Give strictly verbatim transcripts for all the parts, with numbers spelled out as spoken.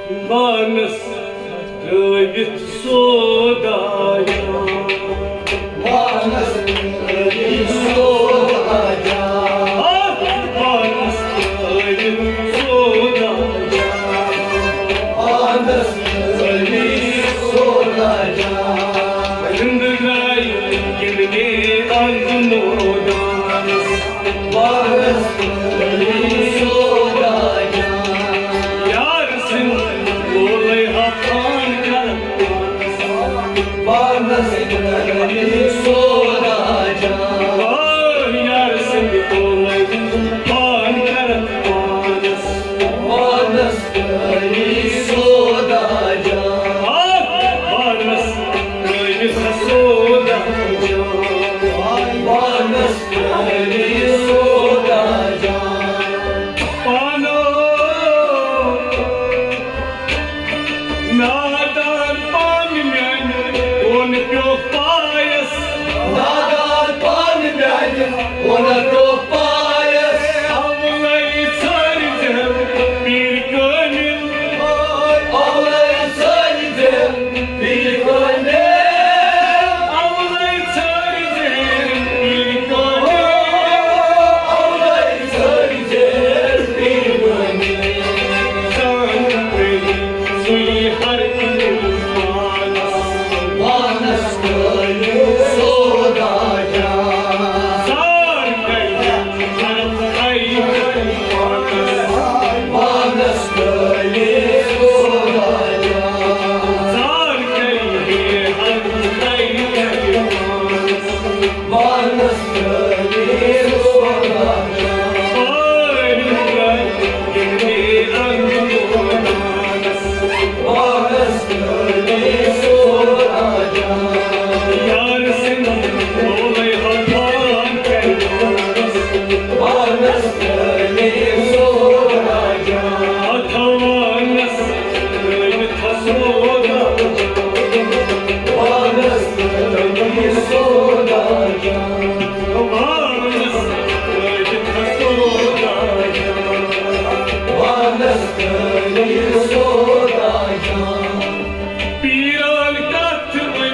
پانس ترٲوِتھ سودا جان۔ پانس ترٲوِتھ سودا جان۔ آ، پانس ترٲوِتھ سودا جان۔ پانس ترٲوِتھ سودا جان۔ زندٕ درٛاے گِنٛدنہِ اندٕ مٲدانس۔ پانس ترٲوِتھ سودا جان۔ یار سٕنٛدۍ لولے ہا پان کرن پانس۔ پانس ترٲوِتھ سودا جان۔ آ، یار سٕنٛدۍ لولے پان کرن پانس۔ پانس ترٲوِتھ سودا جان۔ آ، پانس ترٲوِتھ سودا جان۔ پانس ترٲوِتھ سودا جان۔ پانو نادان پان میانہِ کون پیوٚو پایس۔ نادان پان میانہِ کون پیوٚو پایس۔ اولے ژھٲرۍ زٮ۪ن پیٖر کٲمِل۔ اولے ژھٲرۍ زٮ۪ن پیٖر کٲمِل۔ اولے ژھٲرۍ زٮ۪ن پیٖر کٲمِل۔ اولے ژھٲرۍ زٮ۪ن پیٖر کٲمِل۔ سُے ہر کُنہِ پانس۔ پانس ترٲوِتھ سودا جان۔ سار کَرِ ہر کُنہِ پانس۔ پانس ترٲوِتھ سودا جان۔ سار کَرِ ہر کُنہِ پانس۔ پانس ترٲوِتھ سودا جان۔ سار کَرِ پانس ترٲوِتھ سودا جان۔ یار سٕنٛدۍ لولے ہا پان کرِ پانس۔ پانس ترٲوِتھ سودا جان۔ اَتھ وانس ترٲوِتھ سودا جان۔ پانس ترٲوِتھ سودا جان۔ پانس ترٲوِتھ سودا جان۔ پانس ترٲوِتھ سودا جان۔ پیران کتھ ؤنۍ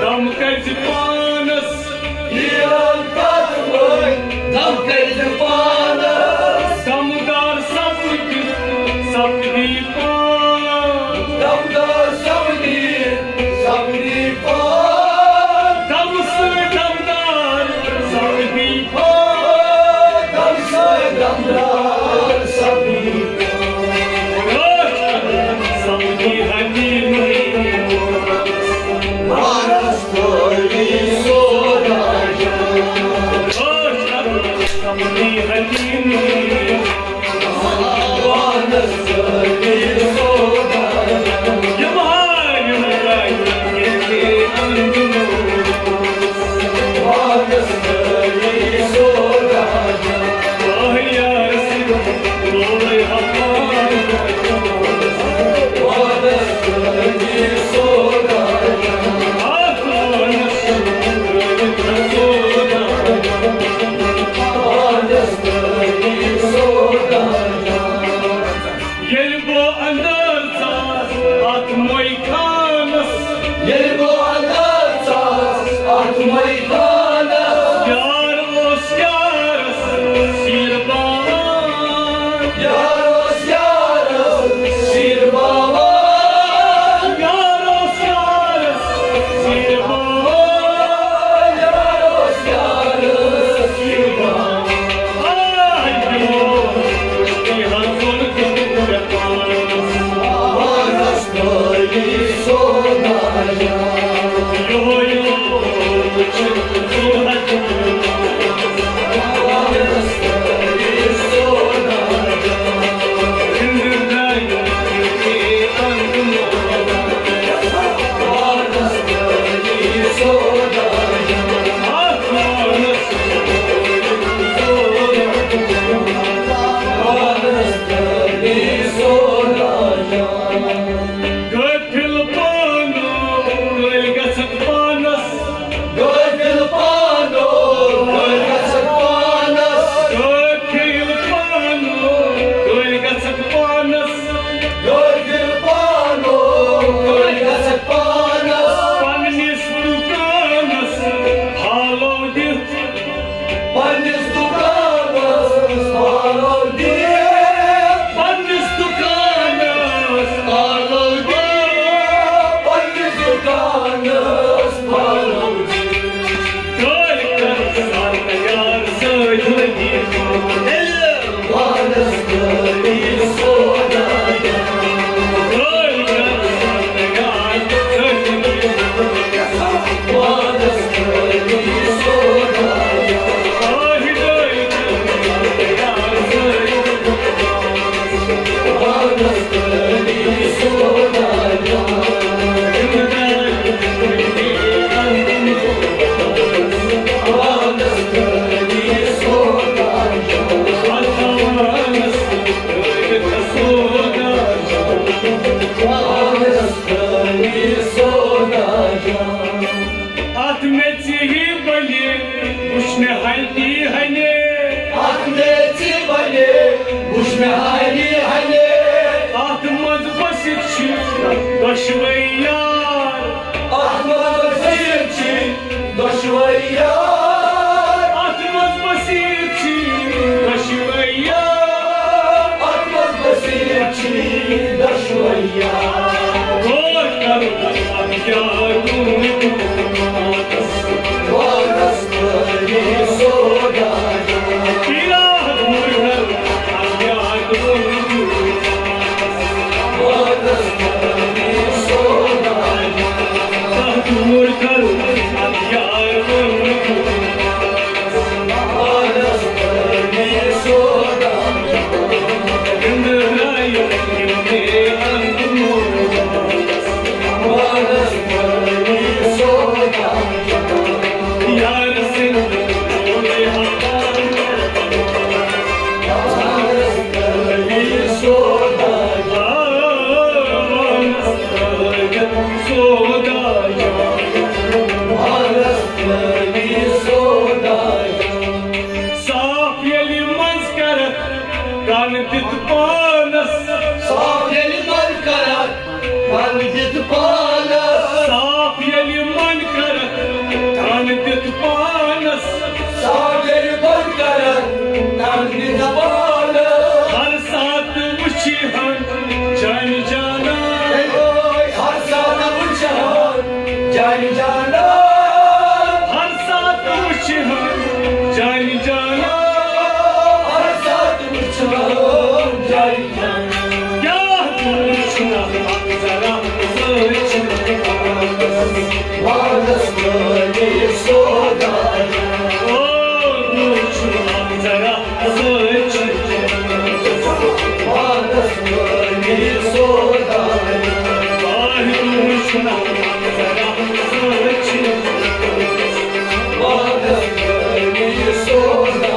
دم کٔرۍ زِ پانس۔ پیران کتھ ؤنۍ دم کٔرۍ زِ پانس۔ دمدار سپدِ، سپدِ پان۔ دمدار سپدِ، سپدِ پان۔ دم سۭتۍ دمدار سپدِ پان۔ دم سۭتۍ دمدار سپدِ پان۔ سپدِ حکیٖم۔ پانس ترٲوِتھ سودا جان۔ سپدِ حکیٖم۔ پانس ترٲوِتھ سودا جان۔ یِم ہا یِم درٛاے ییٚتہِ اندرٕ۔ پانس ترٲوِتھ سودا جان۔ آہ یار سٕنٛدۍ لولے ہا پان۔ پانس ترٲوِتھ سودا جان۔ آہ پانس ترٲوِتھ سودا جان۔ پانس ترٲوِتھ سودا جان۔ ییٚلہِ بہٕ اندر ژاس اتھ مٲے خانس۔ ییٚلہِ بہٕ اندر ژاس اتھ مٲے خانس۔ یار اوس یارس سیٖر باوان۔ یار اوس یارس سیٖر باوان۔ یار اوس یارس سیٖر باوان۔ یار اوس یارس سیٖر باوان۔ آے یِمو کُشتی ہر کُن دیُت مےٚ پانس۔ پانس ترٲوِتھ سودا جان۔ یِہوٚے لوگ چھُ اتھ میٚژِ ہی بلہِ وُچھ مےٚ ہنہِ ہنہِ۔ اتھ میٚژِ بلہِ وُچھ مےٚ ہنہِ ہنہِ۔ اتھ منٛز بٔسِتھ چھِ دۄشوے یار۔ اتھ منٛز بٔسِتھ چھِ دۄشوے یار۔ اتھ منٛز بٔسِتھ چھِ دۄشوے یار۔ اتھ منٛز بٔسِتھ چھِ دۄشوے یار۔ غور کرو اتھ کیٛاہ گوٚو وارس۔ وارس بٔری سودا۔ پیرا غور کرو اتھ کیٛاہ گوٚو وارس۔ وارس بٔری سودا۔ صاف ییٚلہِ منٛز کرکھ کن دِتھ پانس۔ صاف ییٚلہِ منٛز کرکھ کن دِتھ پانس۔ صاف ییٚلہِ منٛز کرکھ کن دِتھ پانس۔ صاف ییٚلہِ منٛز کرکھ کن دِتھ پانس۔ ہر ساتہٕ وٕچھِ ہن جانہِ جانا۔ ہر ساتہٕ وٕچھِ ہن جانہِ جانا۔ ہر ساتہٕ وٕچھِ ہن جانہِ جانا۔ ہر ساتہٕ وٕچھِ ہن جانہِ جانا۔ کیٛاہ دوٗر چھُنہ ذرا سۭتۍ چھُنہ وانس وٲلۍ سودا۔ او دوٗر چھُنہ ذرا سۭتۍ چھُنہ وانس وٲلۍ سودا۔ آہ دوٗر چھُنہ ذرا سۭتۍ چھُنہ وانس وٲلۍ سودا۔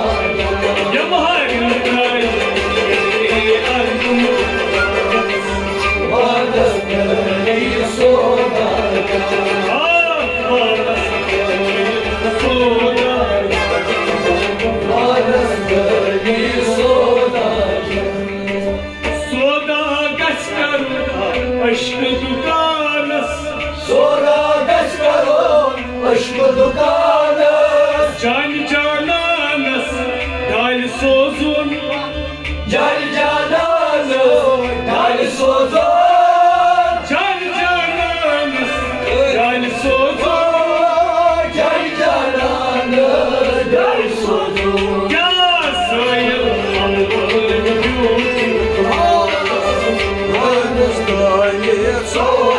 سودا گژھِ کرُن عشق دُکانس۔ سودا گژھِ کرُن عشق دُکانس۔ جانہِ جانانس ڈالہِ سوزُن۔ جانہِ جانانس ڈالہِ سوزُن۔ جانہِ جانانس ڈالہِ سوزُن۔ جانہِ جانانس ڈالہِ سوزُن۔ کیٛاہ سٲیِل ہموار بیوٗٹھ۔ وانس ڈالہِ سوزُن۔